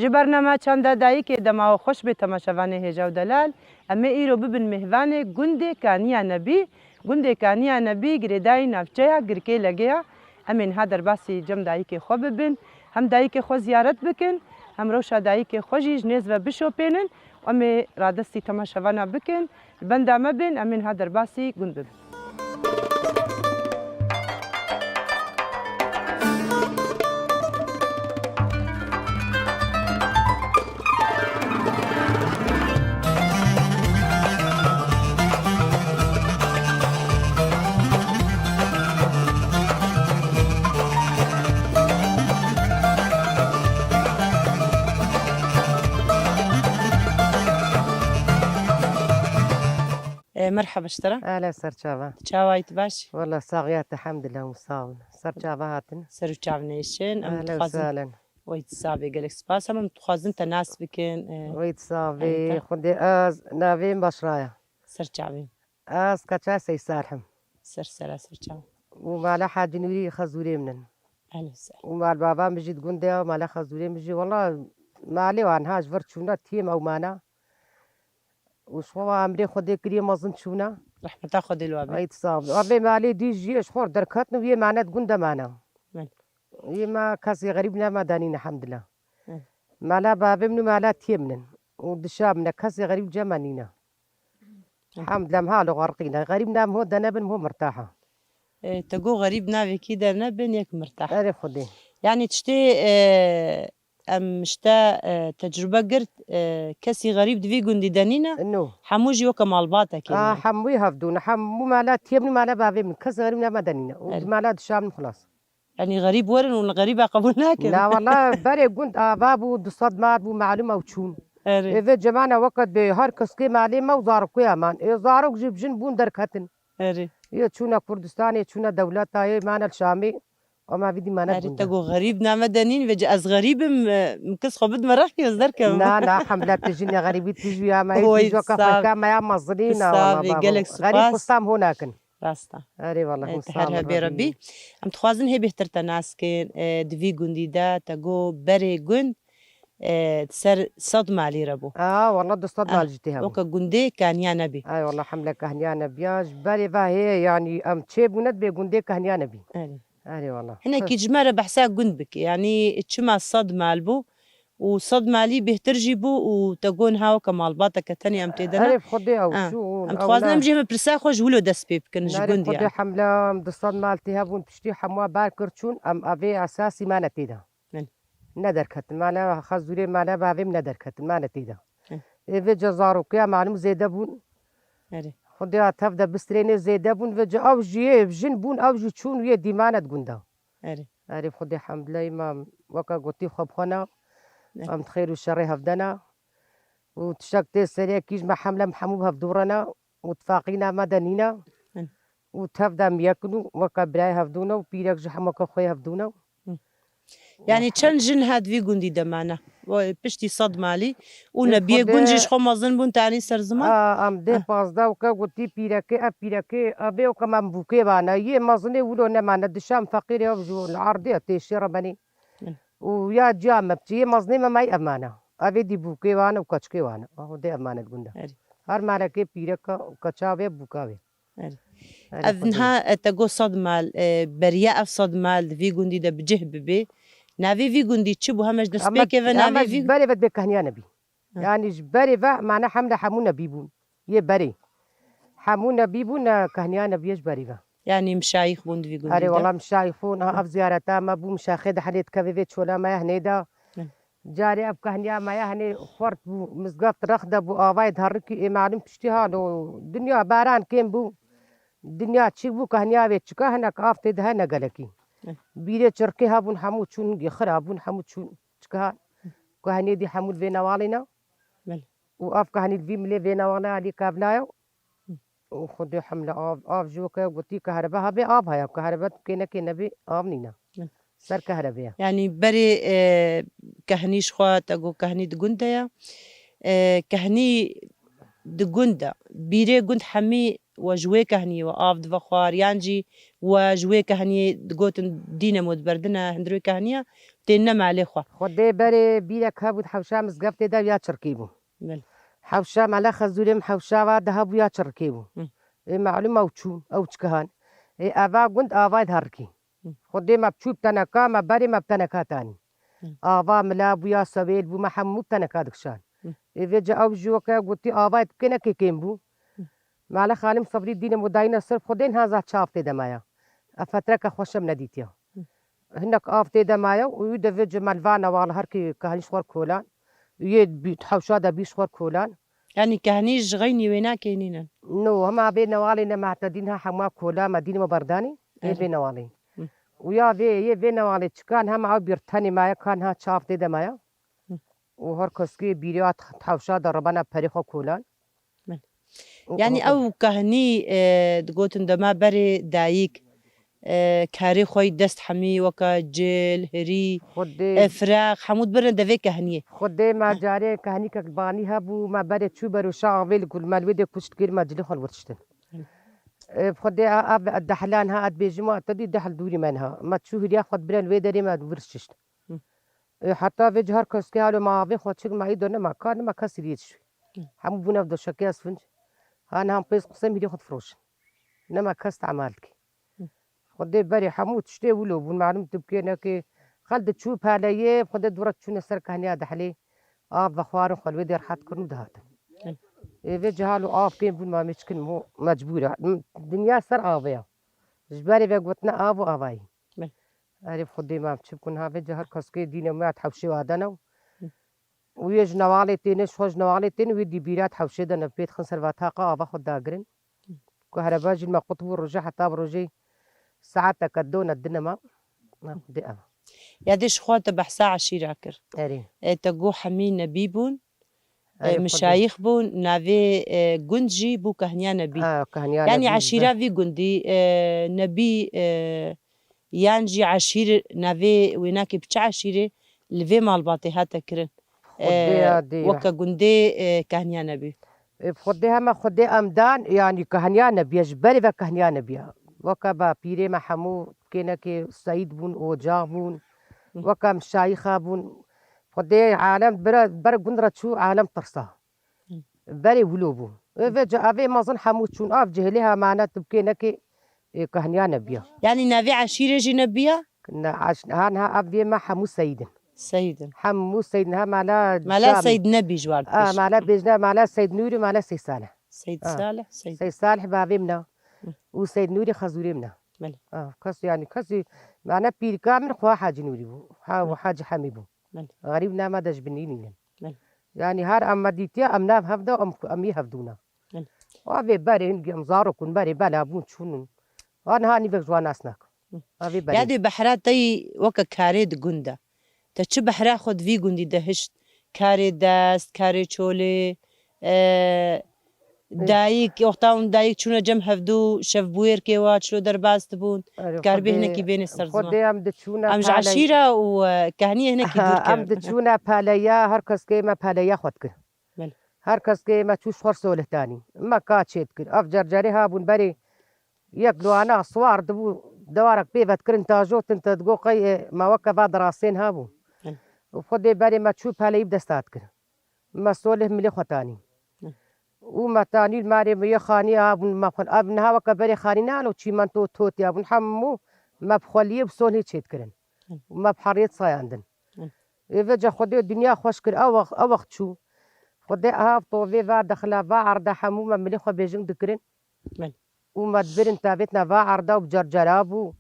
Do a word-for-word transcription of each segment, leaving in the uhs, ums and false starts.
Ji bernama Çanda Dayikê dema we xweş bê temaşevanê hêja û delal. Em ê îro bibin mêvanê gundê Kaniya Nebî. Gundê Kaniya Nebî girêdayî navçeya Girkê Legê ya. Em ê niha derbasî cem dayikê xwe bibin. Hem dayikê xwe ziyaret bikin, hem rewşa dayikê xwe jî ji nêz ve bişopênin. Em ê radestî temaşevana bikin. Li benda me bên, em ê niha derbasî gund bibin. E, merhaba ji te re. Ehlen, ser çava. Çawa yî, tu baş? Wela saxiya te, hemdillah, hûn sax bin. Ser çava hatin. Ser û çav nêşin. Em Ehlen, dixwazin sehlen. Wey, tu sax bî, gelek spas. Em dixwazin te nas bikin. E, Wey, tu sax bî. Xwedê, ez navê min Başra ye. Ser çavê. Ez keça Seysalh im. Ser sera, ser çav. Û mala Hacî Nûrî Xezûrê min in. Ehlen sehlen. Û mal bava min jî di gundê ye, mala Xezûrê min jî. Wela malê wan ha ji vir çûna tiyê me û mana. Û ji xwe ve emrê Xwedê kiriye mezin çûna. Rehmeta Xwedê li we be. Ay, tu sax bî. Evê malê dî jî ji xwe derketin û yê mane di gund de mane. Belê. Yê me kesê xerîb nema danîne, hemdillah. Belê. Mala bavê min û mala tiyê min in. Û dişa min e, kesê xerîb cem me nîne. Belê. Hemdillah, em ha li xwe riqîne. Xerîb nam ho de nebin, ho mirtaha. E, te got xerîb navê kî de nebin, yek mirtah. Erê Xwedê. Yanî tiştê, e, em ji te, e, tecrube girt, e, kesî xerîb di vî gundî de nîne, No. hemû jî weke malbatekê Aa, ne. Hemûyî hevdû ne, hemû mala tiyê min û mala bavê min. Kes xerîb nema de nîne. Û Erê. Di mala dişa min xilas. Yanî xerîb werin û li xerîba qebûl nakin. Na, wela berê gund ava bû, du sed mal bû, malûm ew çûn. Erê. Ê vê cemana weke dibê her kes kê malê me û zarokê eman. Ê zarok jî bi jin bûn derketin. Erê. Yê çûne Kurdistanê, çûne dewleta, yê mane li Şamê. Ama vî dî mane Erê, te gunde. Got xerîb name de nîn, vêce ez xerîb im, e, min kes xwe bid me rexkê ez derkevim. Na, na, hemle tu jî ne xerîbî tu jî ya me, Oy, tu jî weke sağ ol. Xweka me ya mezilî, na, Sağ wala, ol, babo. Gelek Xerîb spas. Xustam ho nakin. Rasta. Erê, wala, E, hûn te sağ her olun, hebê Rebî. Rebî. Em dixwazin hê bêhtir te nas kin, e, di vî gundî de te got berê gund, e, ser sed malî re bû. Aa, wala du sed Ah, mal jî tê hebû. Weke gundê Kaniya Nebî. Ay, wala hemle Kaniya Nebî ya, ji berê ve hê, yanî em çê bûne dibê gundê Kaniya Nebî. Erê. Erê wala. Hinekî ji me re behsa gund bike. Yanî çima sed mal bû û sed malî bêhtir jî bû û te got niha weke malbateke tenê em tê de ne. Erê, Xwedê ew Ha, çû, em ew dixwazin ne. Em jî heme pirsa xwe ji wilo dest pê bikin, ji Nerê gundî Xwedê em. Hemle em du sed mal tê hebûn piştî hemû ber kir çûn, em evê esasî mane tê de. Min. Nederketin. Mala Xezûrê, mala bavê min nederketin. Mane tê de. Min. Ê vê ca zarokiya malûm zêde bûn. Erê. Xwedê ya tev de bistrênê zêde bûn. Vê ca ew jî yê jin bûn, ew jî çûn û yê dîmane di gunda. Erê. Erê Xwedê hemdileyî me weke gotî xwe bi xwe ne. Ne. Em di xêr û şerê hevdena. Û tiştek tê serê kîj me hemle em hemû bi hevdû re ne. Û tifaqîna me de nîne. Hin. Û tev de em yek in û weke birayê hevdû ne û pîrek ji hemû weke xwê hevdû ne. Hin. Yanî çend jin ha di vî gundî de mane? Wê piştî sed malî û Ê nebiyê Xwedê gund jî ji xwe mezin bûn, te anî ser ziman? A, em dê Eh. pazdeh weke gotî pîrekê, ev pîrekê, ev ê weke me em bûkê vane. Yê mezinê wilo nemane, dişa em feqîrê ew ji li erdê ye, têşê re benê. Hin. Û ya ciya me biçî, yê mezinê me mayî ev mane. Ev ê dî bûkê vane û keçikê vane. Ew dê ev mane di gund de. Erê. Her malekê pîreka û keça wê bûka wê. Erê. Erê Ev Xwedê. Niha, e, te got sed mal, e, beriya ev sed mal di vî gundî de bi cih bibê. Navê vî gundî çi bû? Heme ji destpêkê ve navê vî gu- berê ve dibê Kehniya Nebî. Ha. Yanî ji berê ve mane hemle hemû nebî bûn. Yê berê. Hemû nebî bûn, ne Kehniya Nebî ye ji berê ve. Yanî mişayîx bûn di vî gundî Erê de. Wela mişayîx bûn. Ha, ev ziyareta me bû, mişaxê de henê dikevê vê çola me ye henê de. Hı. Carê ev kehniya me ya henê xwert bû, mizgeft rex de bû, avayê diherikî, ê malûm piştî halo dinya baran kêm bû, dinya çîk bû, kehniya vê çika hinek av tê de hene gelekî. Hı. Bîrê çirkê hebûn, hemû çûn, hingê xira bûn, hemû çûn çika. Hı. Kehniyê dî hemû li vê newalê ne. Belê. Û ev kehnî li vî milê vê newalê alî kevlaya. Û Xwedê hemle av, av ji weke gotî kehrebe hebe av heye, kehrebe tu kê nekê nebê av nîne. Hı. Ser kehrebê ye. Yanî berê, e, kehnî ji xwe te got kehnî di gund de ye. E, kehnî di gund de, bîrê gund hemî we ji wê kehniyê we av dive xwar, yan jî we ji wê kehniyê digotin dîne mû diberdine hundirê kehniya, têne malê xwe. Xwedê berê bîrek hebû di hewşa mizgeftê de ya çirkî bû. Belê. Hewşa mala Xezûrê min hewşa va de hebû ya çirkî bû. Hı. Ê malûm ew çû, ew çike han. Ê eva gund avay di herikî. Hı. Xwedê me çû bi teneka, me berê me bi teneka tanî. Hı. Ava mila bû ya sewêl bû, me hemû bi teneka dikişan. Hı. Ê vê ca ew jî weke gotî avay dikêne kê kêm bû. Hı. Mala Xalim Sebrî dîne mudayîne ser Xwedê niha za çav tê de maya. Ev fetreke xweş em nedîtiya. Hinek av tê de maye û wî de vê cimel va newal her kî kehnî ji xwe kolan. Yê bî-, hewşa de bî ji xwe kolan. Yanî kehnî ji xeynî wê nakê nînin? No, hema vê newalê ne mehtedîn ha hema kola me dîn me berdanî. Ê Erê. Vê newalê. Hı. Û ya vê, yê vê newalê çikan hema ew bir tenê maye kan ha çav tê de maye. Hı. Û her keskê bîrê hat hewşa de rebana perê xwe kolan. Min. Û Yanî ew kehnî, e, digotin dema berê dayik, e, karê xwe yî dest hemî weke cil, hirî, Xwedê e, firaq, hemû dibirine devê kehniyê. Xwedê me Heh. Carê kehnîkek banî hebû, me berê çû beroşa avê li gul me li wê dê kuşt kir, me cilê xwe li wir diştin. Hı. E, Xwedê a, a, dehlan ha, ez dibêjim, wa te dî dehl dûrî me niha. Me çû hiriya xwe dibire li wê derê me li wir şişt. Hı. E, heta vê cihar keskê halo me avê xwe çik me î done me kar nime kesî rî dişwî. Hı. Hemû bûne ev doşekê ez finc. Ha niha pêz qisem hîrê xwe difiroşin. Nema kes temal dike. Hı. Xwedê berê hemû tiştê wilo bûn. Malum tu bikê nekê xel diçû peleyê, Xwedê dû re çûne ser kehniya dehlê. Av vexwarin xwe li wê dê rehet kirin û dihatin. Hı. Ê vê cihalo av kêm bûn ma mêçkin mo mecbûr e. Dinya ser avê ya. Ji berê ve gotine av û avayî. Hı. Erê Xwedê me çi bikin ha vê cihar keskê dîne me hewşê wa dene. Hı. Û yê ji newalê têne, ji xwe ji newalê têne, wê dî bîra di hewşê de ne pê dixin ser vataqa ava xwe dagirin. Ku hereba jî me qut bû roje heta bi rojê saeteke done dine me. Xwedê ev. Ya dê ji xwe te behsa eşîra kir. Erê. E, te got hemî nebî bûn. E, Erê Xwedê. Mişayîx bûn, navê, e, gund jî bû Kahniya Nebî. Ha, Kahniya Yanî Nebî, eşîra be. Vî gundî, e, Nebî, e, Yan jî eşîr navê wênakê bi çi eşîrê li vê malbatê hate kirin? Xwedê ya Ee, dê. Weke gundê, e, Kahniya Nebî. E, Xwedê heme Xwedê em dan, yanî Kahniya Nebî, ji berê ve Kahniya Nebî ya. Weke bapîrê me hemû kênekê Seyîd bûn, Ocax bûn. Hı. Weke mişayixa bûn. Xwedê alem bira, ber gund re çû, alem tirsa. Hı. Berê wilo bû. Ê vê ca, evê mezin hemû çûn. Av cihilê hemane tu bikê nekê, ê, Kahniya Nebî ya. Yanî navê eşîrê jî Nebî ya? Ne, eş-, ha, niha ev vê me hemû Seyîd in. Seyîd in. Hemû Seyîd in. Ha, mala Mala Şam. Seyîd Nebî ji war A, dibêjin. Mala bêjine, mala Seyîd Nûrî, mala Seyîd Salih. Seyîd A. Salih, Seyîd. Seyîd Salih bavê min a. Hı. Û Seyîd Nûrî xezûrê min a. Belê. A, kes yanî kes, mala pîrka min xwe Hacî Nûrî bû. Ha, Hı. Hacî Hemî bû. Belê. Xerîb nama de ji binî nînin. Belê. Yanî her em me dîtiye, em nav hevde, em, em yê hevdûna. Belê. Wa vê berê hingî em zarok in, berê bela bûn çûnin. Wa niha nîvek ji wan nas nakin. Hı. Wa vê berê. Yadê behra te yî weke karê di gund de. Te çi behra xwe di vî gundî de hişt? Karê dest, karê çolê, e, Ê. Dayik, wexta hûn dayik çûne cem hevdû, şevbûyêrkê wa çilo derbas dibûn? Erê, Dikar bê Xwedê, hinekî bênê ser ziman. Xwedê em diçûne Em ji paley- eşîra û, e, kehniyê hinekî dûr Em kevin. Diçûne peleya, her kes kê me peleya xwe dikir. Belê. Her kes kê me çû ji xwe solih danî. Me ka çê dikir. Ev cercerê habûn berê yek li wana siwar dibû, dewarek pê ve dikirin, tajotin te digo qey, e, me weke va dirasên habû. Belê. Û Xwedê berê me çû peleyî bi desta dikir. Me solih milê xwe tanî. Hı. Û me tanî li marê me yê xanî habûn, me xwe, ev niha weke berê xanî nano çîmento totî habûn, hemû me bi xweliyê bi solhê çêdikirin. Hı. Û me bi heriyê sayandin. Hı. Ê vê ca Xwedê dinya xweş kir, ew wext, ew wext çû. Xwedê ev tovê va dexila va erda hemû me milê xwe bêjing dikirin. Belê. Û me dibirin tavêtina va erda û bi cercera bû.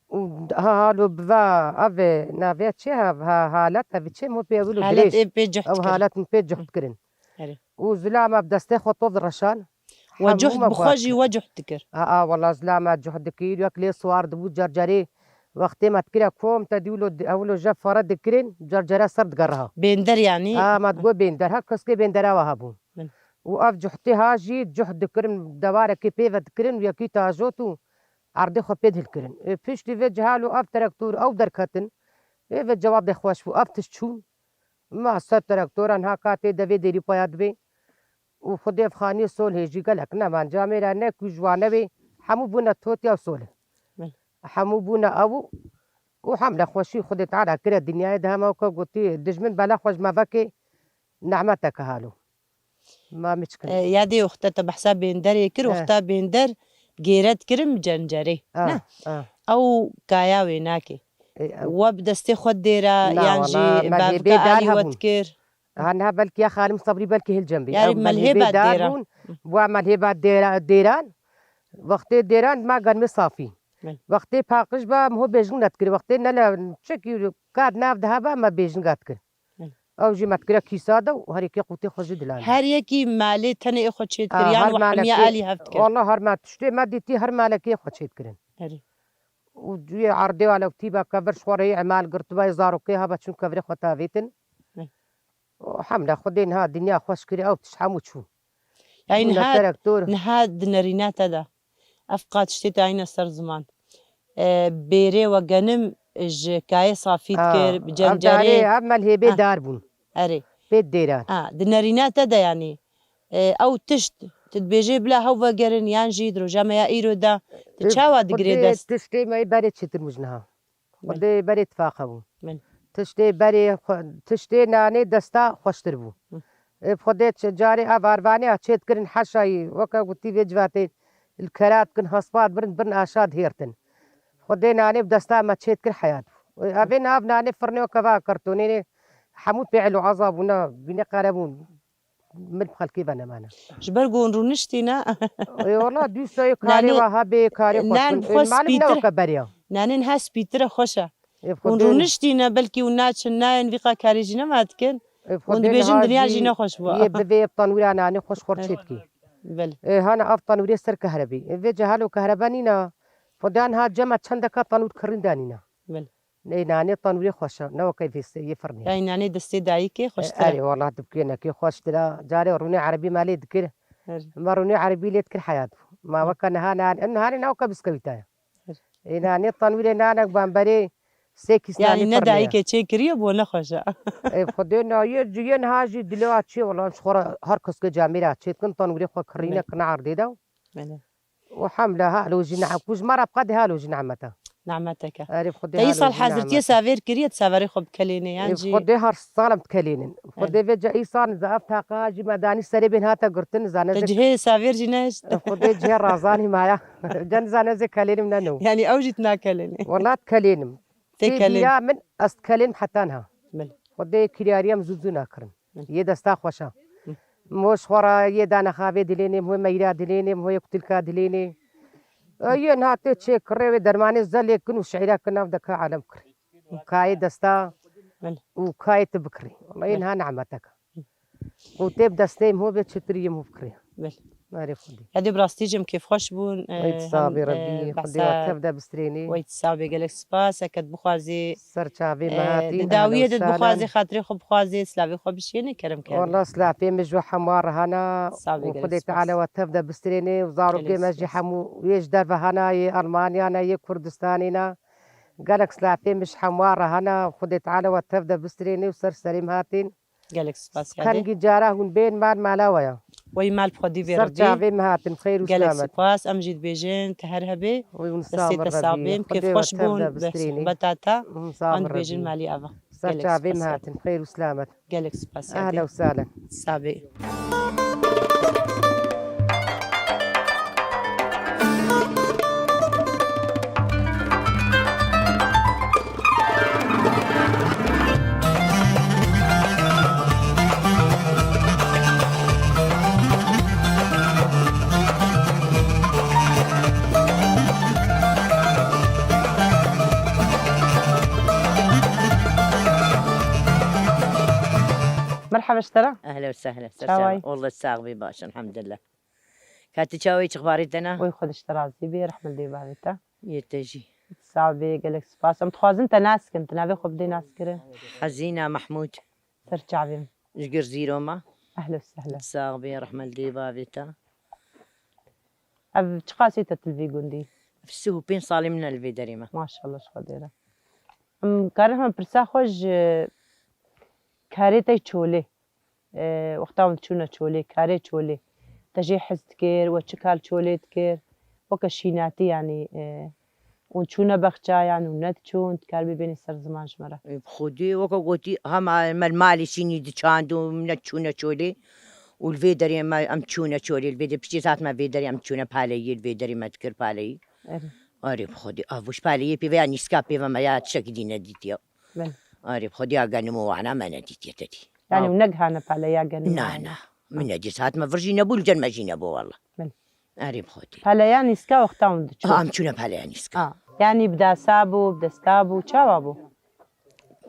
Û ha halo bi va ev navê çi ha, ha, halet ev çi mo pê wilo Halet dirêj. Ê pê cuht Ew kirin. Halet min pê cuht kirin. Erê. Û zila me bi destê xwe tov direşan. We Hemû cuht me bi xwe xwar jî kir. We cuht dikir. A, a, wela zila me cuht dikir. Wek lê siwar dibû cercerê. Wextê me dikire kom te dî wilo, ew wilo je fare dikirin, cercera ser digeriha. Bênder yanî? A, me digot bênder. Her keskê bêndera we hebû. Min. Û ev cuhtê ha jî cuht dikirin, dewarekê pê ve dikirin û yekî tajot û erdê xwe pê dihilkirin. Ê, piştî vê cihalo ev traktor ew derketin. Ê, vê cewabê xweş bû. Ev tişt çûn. Ma ser traktoran ha ka tê devê dêrî paya dibê. Û Xwedê ev xaniyê solhê jî gelek neman. Camêra ne ku ji wan nebê. Hemû bûne totiya û solh. Min. Hemû bûne ew û û hemle xweşî Xwedê Teala kire dinyayê de hema weke gotî, dijmin bela xwe ji me vekê, nehmeteke halo. Ma miçkin. E, yadê wexta te behsa bênderê kir, E. wexta bênder gêret kirin bi cencerê. Ah, Ne? ah. Ew kaya wê nake. E, ew- We bi destê xwe dêra, Na, yan wala, jî me bavika hêbê dar alî we hebûn. dikir. Ha, niha belkî ya Xalim Sabrî belkî hilcem bî. Yarî Ew melhê melhê bad dar dêra. bûn. Bû melhê bad dêra-, dêran. Wextê dêran ma germê safî. Belê. Wextê paqij ba, miho bêjin nedikir. Wextê nele çekî kat nav daha ba, me bêjin gat kir. Belê. Ew jî me dikire kîsa de û her yekê qûtê xwe jî dilan. Her yekî malê tenê ê xwe çê dikir, Ha, yan her we hemiya malekê, alî hev dikir? Wala her ma tiştê me dîtî her malekê xwe çê dikirin. Erê. Û cuyê erdê wala û tîba kevir ji xwe re yê emal girtiba, yê zarokê haba çûn kevirê xwe tavêtin. Belê. Hemle Xwedê niha dinya xweş kiriye, ew tişt hemû çû. Yani Bûne niha, terektor. niha di nerîna te de ev qat tiştê te ayne ser ziman. E, bêrê we genim ji kayê safî Ha, dikir, bi ev cencerê. darê, ev melhêbê Ah. dar bûn. Erê. Pê dêran. Ha, di nerîna te de yani, e, ew tişt, tu dibêjê bila hew vegerin yan jî di roja me ya îro de, tu E, çawa digirê Xwedê dest? tiştê me berê çêtir bû ji niha. Belê. Xwedê berê tifaqa bû. Belê. Tiştê berê xwe-, tiştê nanê desta xweştir bû. Hı. Ê, Xwedê çi-, carê ev arvanê a çêt kirin heşayî, weke gotî vê civatê li kera dikin, hespat birin, birin aşa dihêrtin. Xwedê nanê bi desta me çêt kir heyat bû. Ê, evê nav nanê firnê weke va kartonê hemû pê elo eza bûne, bîne qere bûn. Min bi xelkê ve nemane. Ji ber ku hûn rûniştîne. Ê, wala dûsa yê karê Nanê, wa hebê, karê xwe nan dikin. Ê, xwe malum ne spîtir, weke beriya. Nanê niha spîtir e, xweş e. Ê, Hûn Xwedê rûniştîne, belkî hûn naçin, nayên vîqa karê jî nema dikin. Ê, Hûn Xwedê dibêjin niha dinya jî jî nexweş bû. yê bivê ev tanûra nanê xweş xwe Ê. çê dikî. Belê. Ê, hana ev tanûrê ser kehrebê. Ê, vê cehalo kehrebe nîna. Xwedê niha cema çendeka tanûr kirîn danîna. Belê. Nê nanê tanûrê xweş e, ne weke vê se-, yê firnê. Yay nanê destê dayikê xweştir e. Erê, wala dibkênekê xweştir e. Carê rûnê erebî me lê dikir. Erê. Me rûnê erebî lê dikir heyat bû. Ma Hı. weke niha nan-, nihanê ne weke biskewîta ye. Erê. Ê nanê tanûrê nanek bamberê sê kîs Yani nanê ne firnê ye. dayikê çê kiriye bo ne xweş e. Ê Xwedê na yê ciyê niha jî dilê wa çê wala ji xwe re her kes ke camêra çê dikin tanûrê xwe kirîne Belê. kine erdê de. Belê. û hemle halo jî ne-, ku ji me re bi qedê halo jî nehmet e. Nehmeteke. Erê, Xwedê Te halo îsal jî hazirtiye nehmet e. savêr kiriye, tu saverê xwe bikelêne, yan Ê, jî Xwedê her sal em dikelênin. Erê. Xwedê vê ca îsal zaf taqa jî me danî serê bên hate girtin, zane Te zê cihê savêr jî nehişt? Xwedê cihê razanî maya. Can zane zê kelênim ne no. Yani ew jî tu nakelêne? Wala dikelênim. Tê Tê kelên. bîra min ez dikelênim heta niha. Belê. Xwedê kiryariya min zû zû nakirin. Hı. Yê desta xweş e. Hı. Mo ji xwe re yê dane xavê dilênê, mo meyra dilênê, mo yê kutilka dilênê. E, yê niha tê çê kirê wê dermanê zelê kin û şeîra kin nav deka alem kirê. Hı. Kayê desta Belê. û kayê tu bikirî. Wallahî Belê. niha nehmetek e. Hı. Û tê bi destê mo bê çitirî yê mo bikirî. Belê. Erê Xwedê. Hede bi rastî jî em kêfxweş bûn. Weyt Eh, sabê hem, Rebî, eh, Xwedê behsa we tev de bistrênê. Weyt sabê gelek spas. Eket bixwazî, Ser çavê me eh, hatî, di dawiyê de dixwazê, xatirê xwe bixwazê, silavê xwe bişênê, kerem kerem. Wala silafê min ji we hemû re hene Sabê û gelek Xwedê spas. Teala we tev de bistrênê û zarokê Gelek me jî spas. hemû yê ji derve hene, yê Almanya ne, yê Kurdistanê ne. Gelek silafê min ji hemû re hene û Xwedê Teala we tev de bistrênê û ser serê min hatîn. Gelek spas yadê. Kengî cara hûn bên mal mala we ya. Wey mal bi xwedî vê Ser Rebî. çavê min hatin, xeyr û Gelek selamet. spas. Em jî dibêjin te her hebê. Wey hûn Destê sağ te bin sağ Rebî. bê. Em Xwedê kêfxweş we tev bûn de bi bistrînê. sohbeta te. Hûn sağ Em bin dibêjin Rebî. malî ava. Ser Gelek çavê spas min yadê. hatin, xeyr û selamet. Gelek spas yadê. Ehlen û sahlen. Sabê. Merhaba ji te re. Ehlen û sehlen. Ser Çaway? sehlen. Allah sax bî, baş, elhamdülillah. Ka tu çawê, çi xebarê te ne? Oy, Xwedê ji te razî bê, rehmet lê bavê te. Yê te jî. Sax bê, gelek spas. Em dixwazin te nas kin, tu navê xwe bidê naskirin. Hezîna Mehmûd. Ser çavê min. Ji Girzîro me. Ehlen û sehlen. Sax bê, rehmet lê bavê te. Ev çiqasî te tu li vî gundî? Sih û pênc salê min e li vê derê me. Maşallah ji Xwedê re. Em karin hema pirsa xwe ji karê te çolê. E, wexta hûn diçûne çolê, karê çolê, te jê hez dikir, we çi kar çolê dikir, weke şînatî, yanî, e, Hûn çûne bexçayan û nediçûn, dikaribî bênî ser ziman ji me re? Ê, bi Xwedê, weke gotî, hema me li malê şînî diçand û min nediçûne çolê. Û li vê derê me, em çûne çolê, li vê derê piştî saet me vê derê em çûne paleyî, li vê derê me dikir paleyî. Erê. Erê, bi Xwedê, av ji paleyê pê ve ya nîska pê ve me ya tiştekî dî nedîtiye. Belê. Erê, bi Xwedê ya genim û wana me nedîtiye te dî. Yanî Av. Û negihane paleya genim Na, wana? Na. Min nedî saet me vir jî nebû, li cem me jî nebû walla. Belê. Erê, bi Xwedê. Peleya nîska wexta hûn diçûn? Ha, em çûne peleya nîska. Ha. Yanî bi dasa bû, bi desta bû, çawa bû?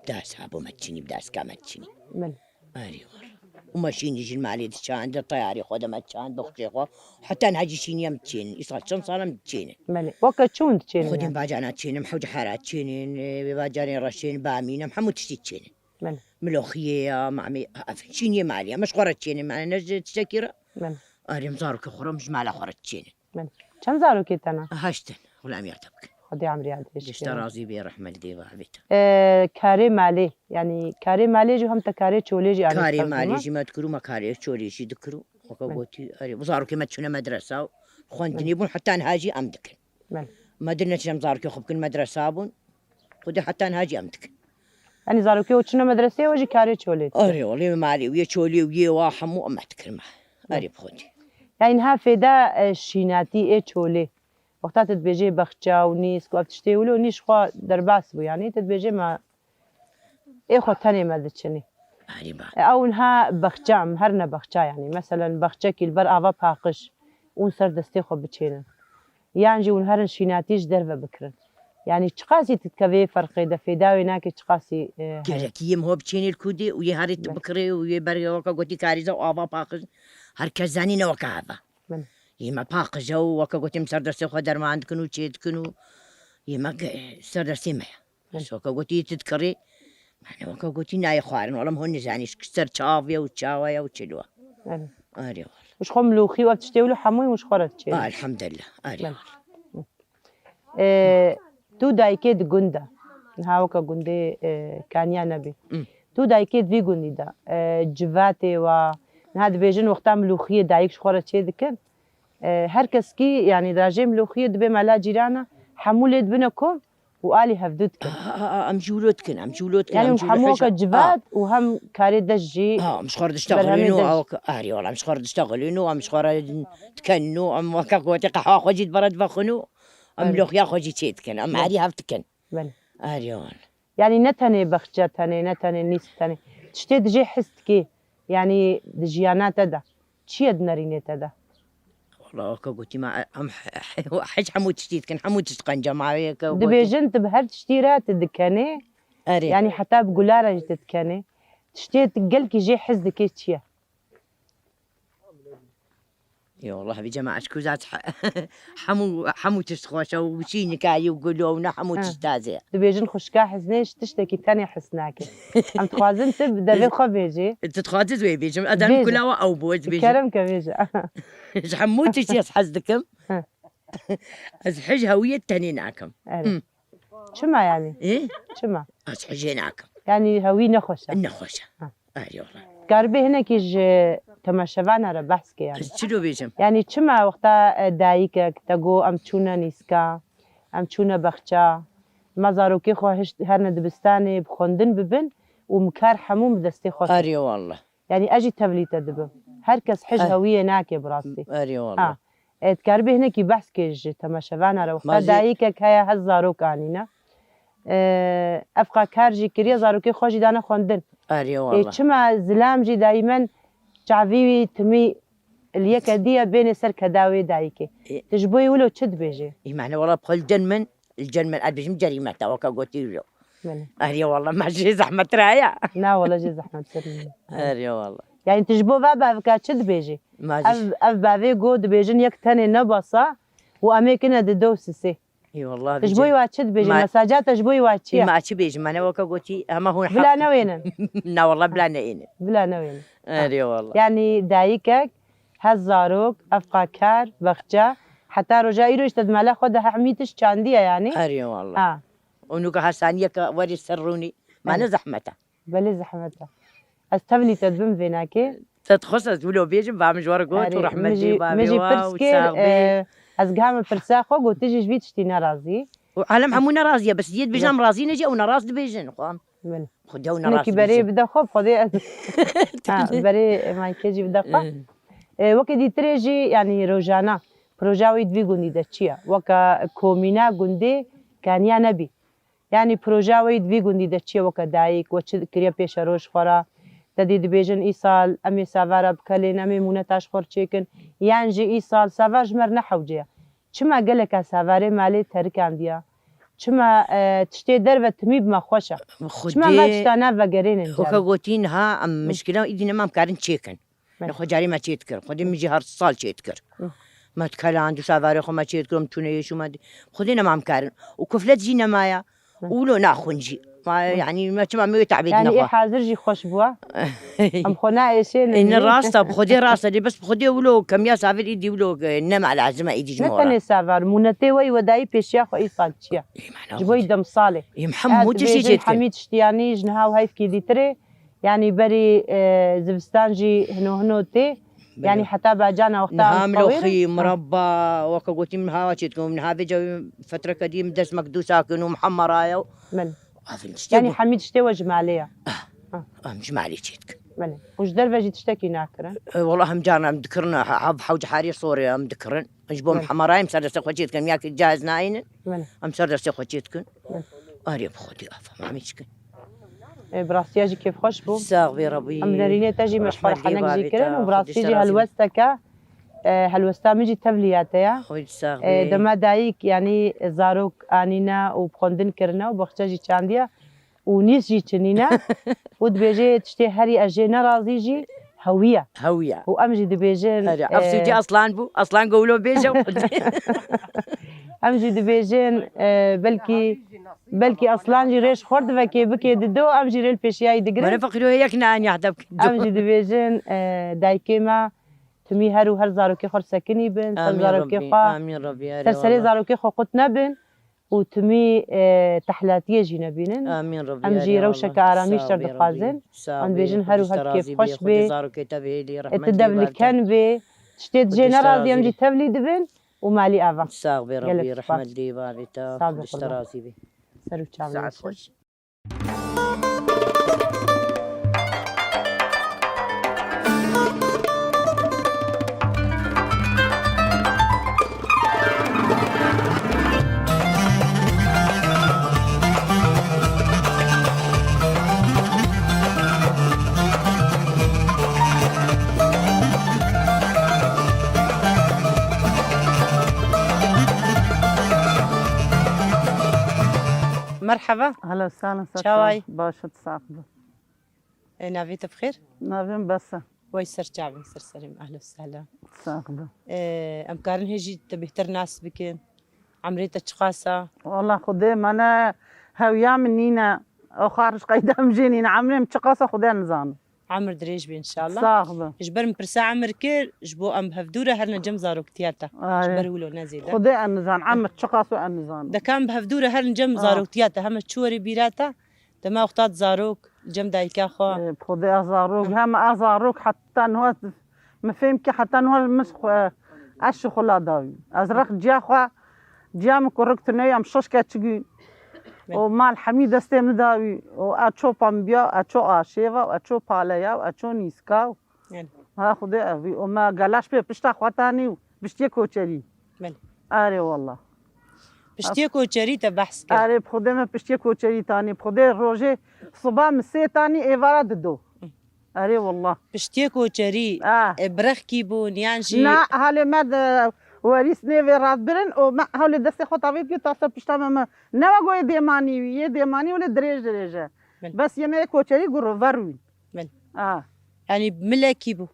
Bi dasa bû me diçînî, bi daska me diçînî. Belê. Erê, walla. Û me şînî jin malê diçand, di teyarê xwe de me diçand, bi xuşê xwe. Heta niha jî şînî em diçênin. Îsal çend sal em diçênin. Belê. Weke çûn diçênin Xwedî yani? Bacana diçênin, hewce hera diçênin, e, vê bacanê reşên, bamîn, em hemû tiştî diçênin. Belê. Miloxiyê ya, mamê, ev şîniyê malê ya. Me ji xwe re diçênin, me ne ji tiştekî re. Belê. Erê, em zarokê xwe re, em ji mala xwe re diçênin. Belê. Çend zarokê te ne? Heşt in, xulamî ya te bikin. Xwedê emrê ya dirêj Dişta bike. Razî bê, rehmet dê ve, evê te. Ee, karê malê, yanî karê malê jî hem te karê çolê jî anî Karê ser malê ziman? Jî me dikir û me karê çolê jî dikir û weke Belê. Gotî, erê, bu zarokê me diçûne medresa û xwendinê Belê. Bûn, heta niha jî em dikin. Belê. Me dir neçin em zarokê xwe bikin medresa bûn. Xwedê heta niha jî em dikin. Yanî zarokê we çûne medreseyê, we jî karê çolê dikin? Erê, wellê malê wî yê çolê wî yê wa hemû em dikin me. Belê. Erê, bi Xwedê. Yanî niha fêda, e, şînatî ê çolê. Wexta tu dibêjê bexça û nîsk û ev tiştê wilo nîş xwe derbas bû, yanî tu dibêjê me ê xwe tenê me diçinî. Erê ba. E, ew niha bexça em, her ne bexça yanî. Meselen bexçekî li ber ava paqij ûn ser destê xwe biçênin. Yan jî hûn herin şînatî ji derve bikirin. Yanî çiqasî tu dikevê ferqê de fêda wê nake çiqasî, e, heye? Gerekî yê min ho biçênê li kûdê û yê herê tu Belê. Bikirê û yê ber weke gotî karîza û ava paqij her kes zanîne weke heva. Belê. Yê me paqije û weke gotî em ser destê xwe derman dikin û çê dikin û yê me ge-, ser destê me ye. Belê. Weke gotî tu dikirî, mane weke gotî nayê xwarin, wela em hûn nizanî ji ser çav ye û çawa ye û çilo. Belê. Erê wala. Ji xwe milûxî û ev tiştê wilo hemûyî hûn ji xwe re diçênî? Elhamdulillah, erê Belê. Wala. E, tu dayikê di gund de, niha weke gundê, e, Kaniya nebî. Hmm. Tu dayikê di vî gundî de, e, civatê wa, niha dibêjin wexta milûxiyê dayik ji xwe re çê dikin. E, her keskî, yanî dirajê milûxiyê dibe mala cîrana, hemû lê dibine kom û alî hevdu dikin. A, a, a, em jûlo dikin, em jûlo dikin, Yanî em jûlo hemû hêja. Weke civat A. Û hem karê deş jî Ha, em ji xwe re dişta berhemê xulîn û deş. Awk-, arê wala, em ji xwe re dişta xulîn û em ji xwe re dikin û em weke gotê qehwa xwe jî dibere dive xwin û em Erê. Milûxiya xwe jî çê dikin, em Belê. Herî hev dikin. Belê. Arê wala. Yanî ne tenê bexçe tenê, ne tenê nîsk tenê. Tiştê dijê his dikê. Yanî di jiyana te de. Çi ye di nerînê te de? Wala weke gotî me, em he-, he-, hej hemû tiştî dikin, hemû tişt qenca me wê ke gotî. Dibêjin tu bi her tiştî re tu dikenê. Erê. Yanî heta bi gula re jî tu dikenê. Tiştê tu gelkî jê hez dikê çi ye? Ya Allah, vî cema eşk û zat he-, hemû, hemû tişt xweş e û şînika yî û gulo û ne hemû Ha. Tişt tazê ye. Dibêjin xwişka hiznê ji tiştekî tenê hez nake. Em dixwazin tu bi devê xwe bêjî. Tu dixwazî ez wê bêjim. Ez em Bêje. Kulawa ew bû, ez dibêjim. Kerem ke bêje. Ji hemû tiştî ez hez dikim. Hı. Ez hej hewiyê tenê nakim. Erê. Hı. Çima yanî? Ê? Çima? Ez hejê nakim. Yanî hewî nexweş e? Nexweş e. Ha. Erê wala. Karibê hinekî ji temaşevana re behs ke yanî. Ez çilo bêjim? Yanî çima wexta, e, dayikek te got em çûne nîska, em çûne bexça, me zarokê xwe hişt herne dibistanê bi xwendin bibin û mikar hemû bi destê xwe. Erê wala. Yanî ez jî tevlî te dibim. Her kes hij Eh. Hewiyê nake bi rastî. Erê wala. Ha. E, dikaribê hinekî behs kê ji temaşevana re. Wexta Ma jî dayikek heye hez zarok anîne. E, evqa kar jî kiriye, zarokê xwe jî dane xwendin. Erê E, wala. Çima zilam jî dayîmen çavî wî timî li yeke dî ye bênê ser keda wê dayikê. E. Tu ji bo wilo çi dibêjî? Î mane wala bi xwe li cen min, li cen min ez bêjim cerîmet e, weke gotî wilo. Belê. Erê wala, me jê zehmet ra ya. Na wala jê zehmet tir. Erê wala. Yanî tu ji bo va bavika çi dibêjî? Ma jî Ev, ev bavê got dibêjin yek tenê nebasa û em ê kine di do sisê. Ê wala Tu ji bo vî wa çi dibêjî? Ma Mesaja te ji bo wa çi ye? Ma çi bêjim? Me ne weke gotî, hema hûn Bila heq newênin. Na wala bila neyênin. Bila newênin. Erê wala. Yanî dayikek, hez zarok, evqa kar, bexça, heta roja îro işte di mala xwe de hemî tişt çandiye yanî. Erê wala. Ha. Û nuka her saniyeke werî ser rûnî. Ma ne Erê. Zehmet e. Belê zehmet e. Ez tevlî te dibim vênakê. Te dixwest ez wilo bêjim, va min ji we re got û Erê, rehmet min jî, bê bavê min jî wa pirs û kir, sax bê. E, ez giha min pirsa xwe got, tu jî ji vî tiştî nerazî. û alem hemû nerazî ye, bes yê dibêjin em razî ne jî ew nerast dibêjin. Xwe Belê. Xwedê ew nerast Hinekî berê dibêjin. Bide xwe, xwedê ez. Ha, berê maykê jî bide xwe. Eh. E, wekî dîtirê jî, yanî rojana, proja wî di vî gundî de çi ye? Weke komîna gundê kaniya nebî. Yanî proja wî di vî gundî de çi ye weke dayik, we çi kiriye pêşeroj xwe re? Te dî dibêjin, îsal em ê savara bikelên, em ê mûneta ji xwe re çêkin. Yan jî îsal savar ji me re ne hewce ye. Çima geleka savarê malê terikandiye? Çima, e, tiştê derve timî bi me xweş e? Çima va Xwedê tişta ne vegerênin Weke carê? Gotî niha em Hı. mişkila îdî nema em karin çêkin. Belê. Nexwe carê me çê dikir. Xwedê min jî her sal çê dikir. Hı. Me dikelan, du savarê xwe me çê dikir, em çûne yê şû me dî. Xwedê nema em karin. Û kuflet jî nemaye. Hı. Û lo naxwin jî. Ma, Hı. yanî me çima me wê te'bê Yanî ê dinaxwe. hazir jî xweş bûa. Em xwe naêşênin. Ê, ne rast e, bi Xwedê rast e. Lê bes bi Xwedê wilo kemiya savir îdî wilo, e, nema lazim e îdî ji Ne me re. tenê savar, mûnetê we yî we dayî pêşiya xwe îsal çi ye? Ê, mana Ji bo Xwedê. yî demsalê. Ê, em hemû Ev tiştê dibêjin çê dikin. Hemî tiştî, yanî ji niha û hevkî dîtirê, yanî berî, e, zivistan jî hino hino tê. Belê. Yanî heta bacana wexta Niha em miloxî, tewêr in. Ha. mirabba, weke gotî min hava çê dikim. Niha vêca wê fetreke dî min dest mekdûsa kin û min hemeraye û Belê. Afin tiştê Yanî bû. hemî tiştê we ji malê ye. Ah, Ah. em ji malê çê dikin. Belê. Û ji derve jî tiştekî nakirin? E, wela hem carna em dikirin, ha, hev hewc harê sorê em dikirin. Ji bo em Belê. hemarayê em ser destê xwe çê dikin. Em ya ki caiz nayînin, Belê. em ser destê xwe çê dikin. Belê. Arê bi Xwedê afa, em çikin. E, bi rastiya jî kêfxweş bû. Sax bê Rebî. Em nerînê te jî me ji xwe Rehmet re henek jî bavê kirin te, û bi Xwedê rastî te jî razî bê. helwesteke, e, helwesta min jî tevliya te ye. Xwedê sax E, bê. dema dayik, yanî zarok anîne û bi xwendin kirine û baxçe jî çandiye û nîs jî çinîne û dibêje tiştê herî ez jê nerazî jî hewî ye. Hewî ye. Û em jî dibêjin, Herî, ev sûcî e, aslan bû, aslan gowlo bêje. Em jî dibêjin, e, belkî, belkî aslan jî rêj xwar divekê bikê dido, em jî rê li pêşiyayî digirin. Mene feqîro yek ne aniya hedef do. Em jî dibêjin, e, dayikê me timî her û her zarokê xwe sekinî bin, ser Amîn zarokê Rabbî, xwe, amîn Rabbî, ser serê eyvallah. zarokê xwe qut nebin û timî, e, tehlatiyê jî nebînin. Amîn Rabbî, Em jî eyvallah. rewşeke aramî ji Sağ te ol, dixwazin. Sağ Em ol, dibêjin her û Xwedê her te razî kêfxweş bê, Xwedê zarokê te bihêlî, e, tu rehmetî devli bavê te. ken bê, tiştê Xwedê dijê te nerazî razî em jî bê. tevlî dibin û malî ava. Sağ bê Rebî, Gelek spas. rehmet lê bavê te, Sağ be Xwedê te qurban. razî bê. Ser û çavên Saet xweş. xweş. Merhaba. Ahlen sahlen, ser Çaway. çav. Baş û sax bû. E, navê te bi xêr? Navê min Bes e. Wey ser çavên ser serê min. Ehlen sehlen. Sax be. E, em karin hê jî te bêhtir nas bikin. Emrê te çiqas e? Wala Xwedê mene hewiya min nîne. O xaric qeyda min jê nîne. Emrê min çiqas e Xwedê nizane. Emir dirêj be inşallah. Sax be. Ji ber min pirsa emir kir, ji bo em bi hevdû re herine cem zaroktiya te. Ayê. Ji ber wilo ne zêde. Xwedê en nizan, emir çiqas e en nizan. Deka em bi hevdû re herin cem Ah. zaroktiya te, heme çi werê bîra te, dema wexta zarok, cem dayika xwe. Ê, bi Xwedê ez zarok, hema ez zarok heta niha, min fêm kir heta niha min xwe, ez şixula dawî. Ez rex ciya xwe, ciya min kurik tune ye, em şeş keçik in. Belê. Û mal hemî destê min dawî. Û ez çopa min biya, ez ço aşêva, ez ço paleya, ez ço nîska. Belê. Ha, Xwedê ev, û me gelaş pê pişta xwe tanî û piştiyê koçerî. Belê. Erê wallah. Piştiyê koçerî te behs kir. Erê, bi Xwedê me piştiyê koçerî tanî. Bi Xwedê rojê siba min sê tanî, êvara dido. Erê wallah. Piştiyê koçerî, Ah. e, birexkî bûn, yan jî Na, halê me de werîs nêvê radbirin û me hewlê destê xwe tavê dikiyo ta ser pişta me, me. Ne wek yê dêmanî wî, yê dêmanî wile dirêj dirêj e. Belê. Bes yê me yê koçerî gurover wî. Belê. Ah. Yanî milekî bû.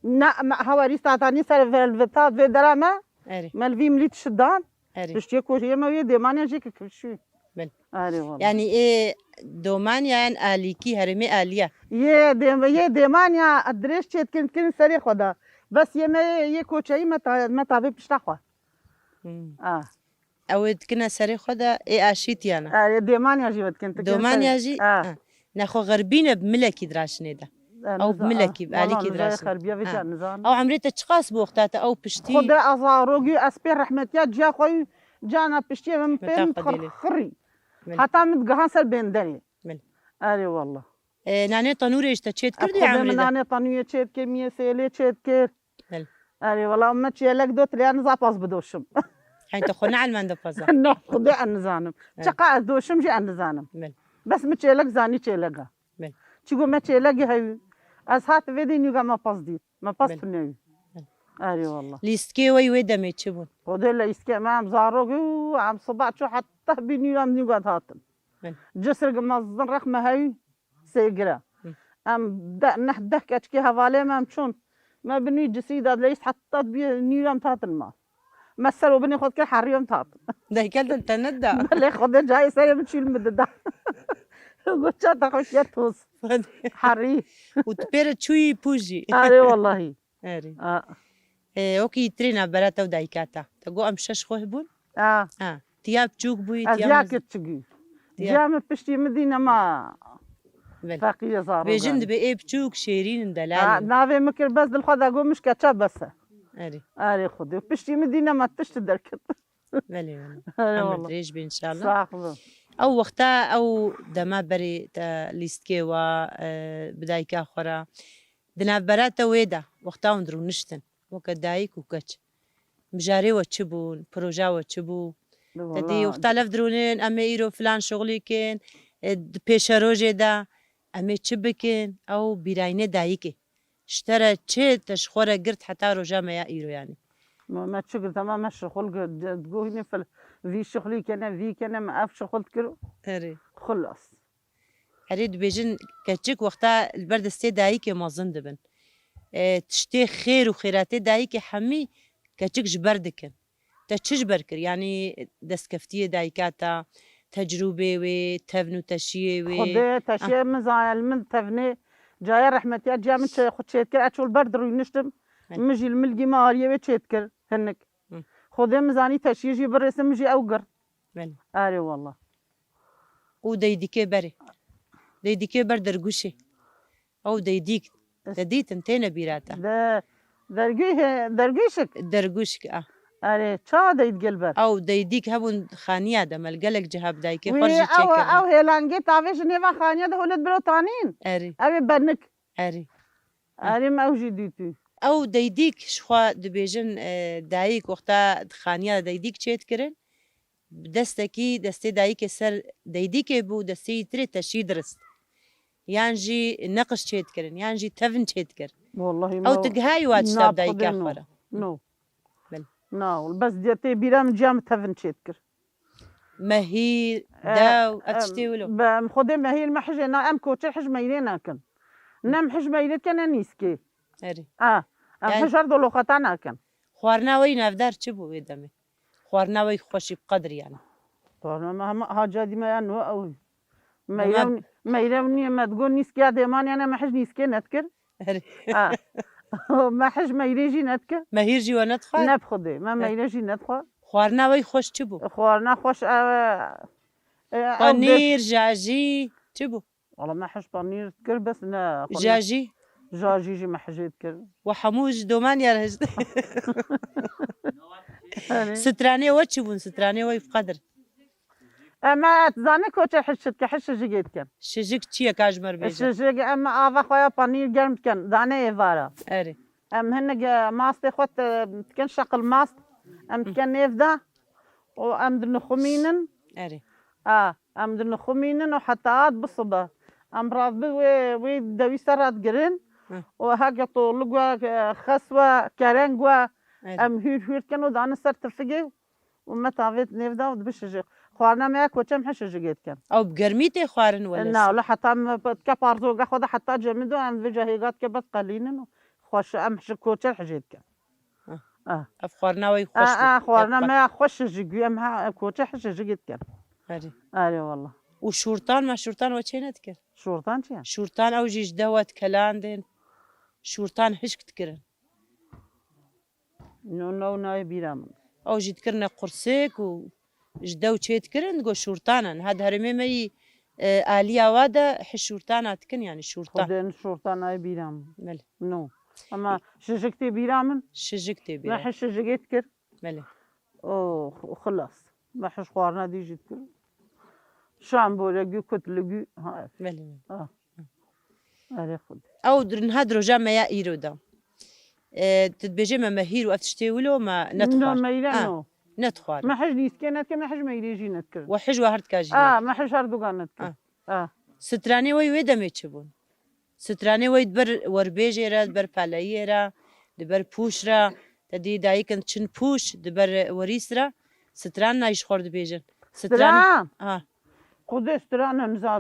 Na, me hewerî satanî ser velveta vê dera me. Erê. Me li vî milî tişt dan. Erê. Piştiyê koçerî me yê dêmaniya jê kifişî. Belê. Erê wala. Yanî ê domaniya yan alîkî, herêmê alî ye. Yê dêm-, yê dêmaniya dirêj çê dikin, dikin serê xwe de. Bes yê me yê, yê koçerî me ta-, me tavê pişta xwe. Hmm. Ah. Ew ê dikine serê xwe de ê aşîtiyana. Ah, ê dêmaniya jî ve dikin, dikin Domaniya serê. jî, Ah. ah. Nexwe xerbîne bi milekî diraşinê de. Eh, Ew niza-, milekî, ah, alîkî valla niza diraşinê. xerbiya vê Ah. ca nizan. Ew emrê te çiqas bû wexta te ew piştî? Xwedê ez zarok û ez pê rehmetiya ciya xwe û Cana piştiyê min pê min xirxirî. Heta min digihan ser bênderê. Erê wallah. E, nanê tanûrê ji te çêdikir di emrê de? Nanê tanûyê çêdikir, miyê sêlê çêdikir. Erê wallah, me çêlek dot lê niza paz bidoşim. Hey, te xwe neelmende paza? Na, xwedê ez nizanim. Çiqa ez doşim jî ez nizanim. Bes min çêlek zanî çêlek e. Çigo me çêlek hewî. Ez hat vê dî nûga me paz dî. Me pez tunewî. Erê wallah. Lîstikê we wê demê çi bûn? Xwedê lîstikê me em zarok û em siba çû heta bî nû em nûga hatin. Cisrek mezin rex me hewî sêgire. Em de, neh deh keçikê hevalê me em çûn. Me bi nû cisrî da leyîst heta bî nû em hatin mal. Me ser û binê xwe dikir herî em hatin. Dayke din te neda? Belê xwedê cayê serê min çîl min dida. Got çata xwe kir toz. Herî. Û tu pê re çûyî pû jî. Erê wellahî. Erê. A. E, wekî tirê navbera te û dayika te. Te got em şeş xwe hebûn? A. A. Tiya biçûk bûyî, tiya mezin? Ez ya kiçik bûyî. Tiya. Ciya min piştî min dî nema. Belê. Feqîrê zarok. Bêjin dibê ê biçûk şêrîn in, delal in. A, navê min kir bes dil xwe de got min ji keça bes e. Erê. Erê xwedê. Piştî min dî nema tişt derket. Belê, belê. Erê wallah. Emir dirêj be înşallah. Sax be. Ew wexta, ew dema berê te lîstikê wa, e, bi dayika xwe re. Di navbera te wê de, wexta hûn dirûniştin, weke dayik û keç, mijarê we çi bûn, proja we çi bû? Te dî wexta lev dirûnin, em ê îro filan şixulî kin, e, di pêşerojê de em ê çi bikin, ew bîrayînê dayikê. Ji te re çi te ji xwe re girt heta roja me ya îro yanî? Me, me çi girt, hema me şixul girt, di, digot hînê fil-, vî şixulî kene, vî kene, me ev şixul dikir. Erê. Xulas. Erê dibêjin keçik wexta li ber destê dayikê mezin dibin. E, tiştê xêr û xêratê dayikê hemî keçik ji ber dikin. Te çi ji ber kir? Yanî destkeftiyê dayika te, tecrûbê wê, tevn û teşiyê wê? Xwedê teşiyê min zayel min tevnê caya rehmetiya ciya min çê-, xwe çêdikir, ez çol ber dirûniştim. Min jî li milgî me aliyê wê çêdikir hinik. Xwedê min zanî teşiyê jî birêsim, min jî ew gir. Belê. Erê wallah. Û deydikê berê. Deydikê ber dergûşê. Ew deydîk. Te dîtin, têne bîra te? De, dergû-, he, dergûşik? Dergûşik, a. Erê, ça deyd gel ber? Ew deydîk hebûn xaniya de, me li gelek ciha bi dayikê xwe jî çêkirin. Ew hêlangê tavê ji nêva xaniya de hûn ê biro tanîn? Erê. Ew ê benik. Erê. Erê, me ew jî dîtî. Ew deydîk ji xwe dibêjin, e, dayik wexta di xaniya de deydîk çêdikirin, bi destekî, destê dayikê ser deydîkê bû, destê yî tirê teşî dirist. Yan jî neqiş çêdikirin, yan jî tevin çêdikir. Wallahî. Ew tu gihayî wa tişta bi dayika xwe re? No. Belê. Na, bes diye tê bîra min ciya min tevin çêdikir. Mehîr, e, dew, ev tiştê wilo. Em, be, em xwedê mehîr me hijê na, em koçer hij meyrê nakin. Ne em hij meyrê dikin, ne nîskê. Erê. A, em hij her doloxeta nakin. Xwarina we yî navdar çi bû wê demê? Xwarina we yî xweşî bi qedir yanî. Xwarina me hema haca dî me ya nû ew. Meyre, meyre nîye me digo nîskiya dêman yanî me hij nîskê nedikir. Erê. Ha. Me hij meyrê jî nedikir. Mehîr jî we nedixwar? Ne bi xwedê. Me meyre jî nedixwar. Xwarina we yî xweş çi bû? Xwarina xweş ev e, e, ew Panîr, jajî, çi bû? Wala me hij panîr dikir, bes ne xwe ne. Jajî? Jajî jî me hijê dikir. We hemû ji domaniya re hij. Erê. Stranê we çi bûn? Stranê we yî bi qedir? E, me zanî koçer hij çi dike, hij şijigê dikin. Şijik çi ye ka ji me re bêje? Şijik, em ava xwe ya panîr germ dikin, daneyê vara. Erê. Em hinek, e, mastê xwe te-, dikin şeqil mast, em dikin nêv de û em dinixumînin. Erê. A, em dinixumînin û heta hat bisibe. Em radbi wê, wê dewî ser radigirin û heke tolik we, e, xes we, kereng we, em hûr hûr dikin û danin ser tifigê. Û me tavê nêv da û dibişijî. Xwarina me ya koçe em hişijigê dikin. Ew bi germî tê xwarin wele? Na, wele heta me dike parzoga xwe de heta cemid û em vêca hêga dike bes qelînin û xweş em hişi koçe hijê dikin. Ah. Ah. Ev xwarina we yî xweş bû. Ah, xwarina me ya xweş jigî em ha koçe hişijigê dikin. Erê. Erê wallah. Û şûrtan me şûrtan we çê nedikir? Şûrtan çi ye? Şûrtan ew jî ji dewa dikelandin. Şûrtan hişk dikirin. No, no, nayê bîra min. Ew jî dikirine qursik û ji dew çê dikirin, digo şûrtan e. Niha di herêmê me yî, e, aliya wa de hi şûrtana dikin, yanî şûrtan. Xwedê şûrtan nayê bîra min. Belê. No. Ama şijik tê bîra min. Şijik tê bîra. Me hi şijikê dikir. Belê. O, xu-, xilas. Me hiş xwarina dî jî dikir. Şambole gü, kut li gü. Ha, ev. Belê, belê. Ha. Erê Xwedê. Ew dir-, niha di roja me ya îro de. E, tu dibêjê me mehîr û ev tiştê wilo me nedixwar. No, meyre no. Nedixwar. Me hij nîskê nedikir, me hij meyrê jî nedikir. We hij we her tika jî nedikir. Me hij her duga nedikir. Ah. Stranê we wê demê çi bûn? Stranê we di ber werbêjê re, di ber peleyiyê re, di ber pûş re, te dî dayikin çin pûş, di ber werîs re, stran nayî ji xwe re dibêjin. Stran? Stran? Ha. Xwedê stran niza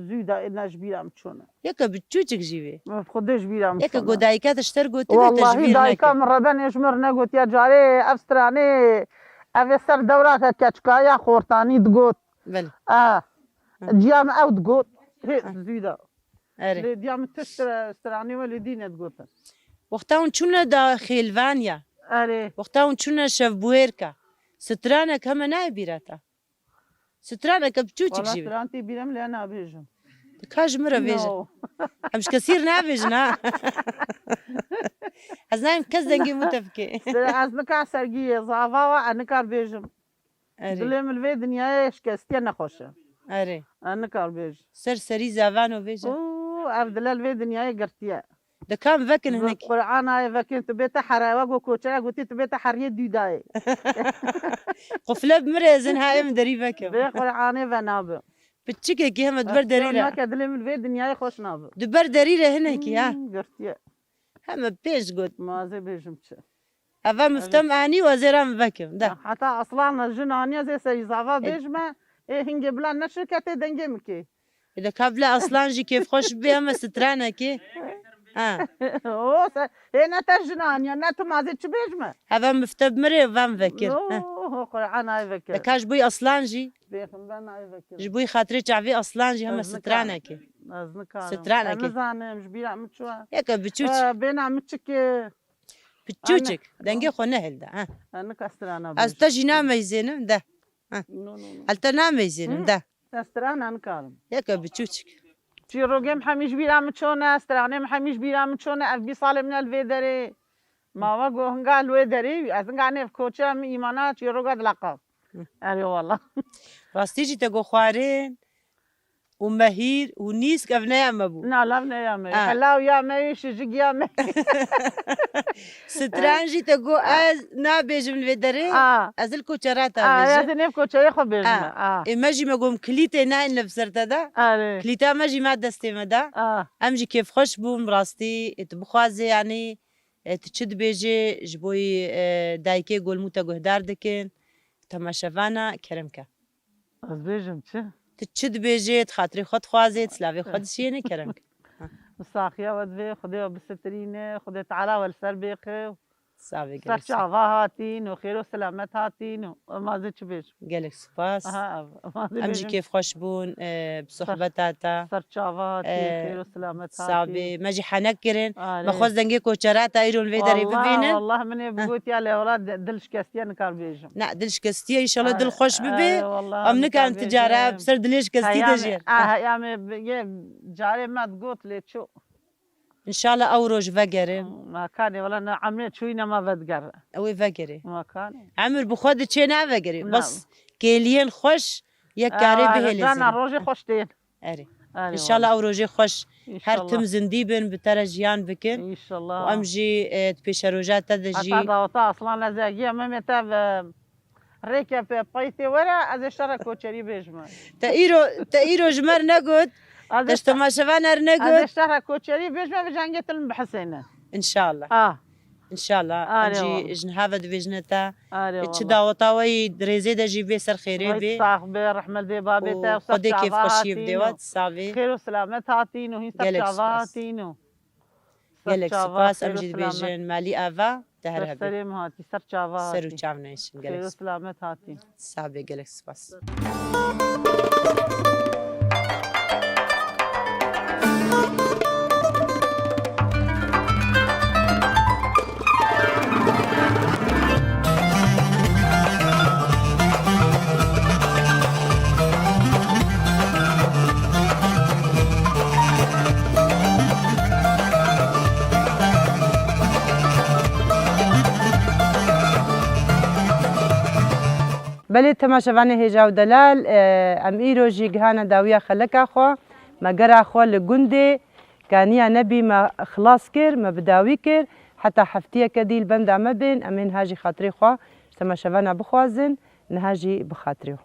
zû da ne ji bîra min çûne. Yeke bi çûçik jî wê. Xwedê ji bîra min çûne. Yeke go dayika te ji te re gotibe te ji bîr neke. Wallahî dayika min rebenê ji min re negotiye carê ev stranê, ev ê ser dewra ke keçika ya xortanî digot. Belê. Ah. Hı. Ciya min ew digot. Hê, hı, zû da. Erê. Lê diya min tişt stra-, stranê we lê dî nedigotin. Wexta hûn çûne da xêlvaniya. Erê. Wexta hûn çûne şevbuêrka. Stranek heme nayê bîra te. Straneke biçûçik jî be. Wala stran tê bîra min lê nabêjim. Tu ka ji min re bêje. No. Em ji kesî re nabêjin ha. Ez nayêm kes dengê min te bike. Ez nika sergiyê zava wa, ez nikar bêjim. Erê. Dilê min li vê dinyayê şikestiye nexweş e. Erê. Ez nikar bêjim. Ser serî zavano bêje. Û ev dile li vê dinyayê girtiye. De kam vekin hinek. Qur'ana ye vekin, tu bê te hera, we go koçera gotî, tu bê te heriyê dûdayê. Qufle bi min re ezin ha em derî vekim. Bê Qur'anê ve nabi. Piçikekî heme di ber derî re. Nake dilê min vê dinyayê xweş nabi. Di ber derî re hinekî ha. Hmm, girtiye. Heme pênc got. Ma ez ê bêjim çi? Eve miftem anî û ez ê re min vekim. De. Heta aslan jin aniye zê serî zava bêjme. Ê hingê bila ne şirketê dengê min kê. Ê de ka bila aslan jî kêfxweş bibe heme stranekê. Ha. O se-, ê ne te jin aniye, ne tu ma zê çi bêjme. Eve mifte bi mirê van vekir. No, ha. Qur'an ay vekir. De ka ji boy aslan jî. Bêxim ben ay vekir. Ji boy xatirê çavê aslan jî heme stranekê. Ez nikarim. Stranekê. Ez nizanim, ji bîra min çû. Yeke biçûç. Ee, bêna min çikê. Piçûçik, dengê xwe nehilde, ha. Ez nika strana bêjim. Ez te jî nameyzênim, de. Ha. No, no, no. Ez te nameyzênim, de. Ez strana nikarim. Yeke biçûçik. Çîrogê min hemî ji bîra min çûne, stranê min hemî ji bîra min çûne, ev bîst salê min e li vê derê. Ma we got hinga li wê derê, ez hinga nêv koçe min îmana çîroga dilaqab. Hı. Erê wala. Rastî jî te got xwarin. û mehîr û nîsk ev ne ya me bû. Na, lav ne ya me. Ha. Helaw ya me, şijik ya me. Stran jî te got ez nabêjim li vê derê. Ha. Ez li koçera te bêjim. Ha, ez ê nêv koçeyê xwe bêjim. Ha. Ha. Ê me jî me got kilîtê nayên li ser te de. Arê. Kilîta me jî me destê me de. Ha. Em jî kêfxweş bûn, bi rastî, ê tu bixwazê, yanî, ê tu çi dibêjê, ji bo yî, ê, dayikê Golmû te guhdar dikin, temaşevana kerem ke. Ez bêjim çi? Tu çi dibêjê, tu xatirê xwe dixwazê, tu silavê xwe dişiyênê, kerem ke. Bi saxiya we divê, Xwedê we bisitirîne, Xwedê Teala we li ser bêxe. Sağ be, gelek sağ. Ser çava hatîn û xêr û selamet hatîn û em ez ê çi bêjim? Gelek spas. Aha, ev, em ez ê bêjim. Em jî kêfxweş bûn, e, bi sohbeta te. Ser çava hatî, e, xêr û selamet hatî. Sağ be. Me jî henek kirin. Arê. Me xwest dengê koçera te îro li vê derê bibînin. Wallah, wallah, min ê bigotiya lê wala di-, dil şikestiye nikar bêjim. Na, dil şikestiye, înşallah dil xweş bibe. Arê, wallah, em nikarin nikar bêjim. Em nikarin ticara bi ser dilê şikestî de jî. Heyamê, ah, heyamê bi-, yê carê me digot lê çû. Înşallah ew roj vegerin. Ma kanê, wala ne emrê çûyî ne ma vedigerre. Ew ê vegerê. Ma kanê. Emir bi xwe diçê navegerê. Na. Bes kêliyên xweş yek karê bihêlê zî. Cana rojê xweş tên. Erê. Erê, înşallah ew rojê xweş her tim zindî bin, bi te re jiyan bikin. Înşallah. Û em jî, e, di pêşeroja te de jî. Heta daweta aslan lezergiya Mehmet ev, e, Rêke pe-, peytê were, ez ê şerek koçerî bêjime. Te îro, te îro ji me re negot, te ji temaşevan re negot. Ez ê şerek koçerî bêjime, vê cengê til min bihisêne. Înşallah. Ah. Înşallah. Arê wala. Em jî ji niha ve dibêjine te. Arê wala. Çi daweta we yî di rêzê de jî bê ser xêrê bê. Sax be, rehmet bê babê te, û Xwedê kêfxweşiyê bidê we, sax bê. Xêr û selamet hatîn û hîn ser çava hatîn û. Gelek spas. Ser çava, xêr û selamet. Gelek spas, em jî dibêjin malî ava. Te her hebê. Ser serê min hatî, ser çava hatî. Ser û çav neşin, gelek spas. Xêr û selamet hatî. Sağ be, gelek spas. Belê temaşevanê hêja û delal, e, em îro jî gihane dawiya xeleka xwe. Me gera xwe li gundê Kaniya Nebî me xilas kir, me bi dawî kir. Heta heftiyeke dî li benda me bên, em ê niha jî xatirê xwe ji temaşevana bixwazin, niha jî bi xatirê xwe.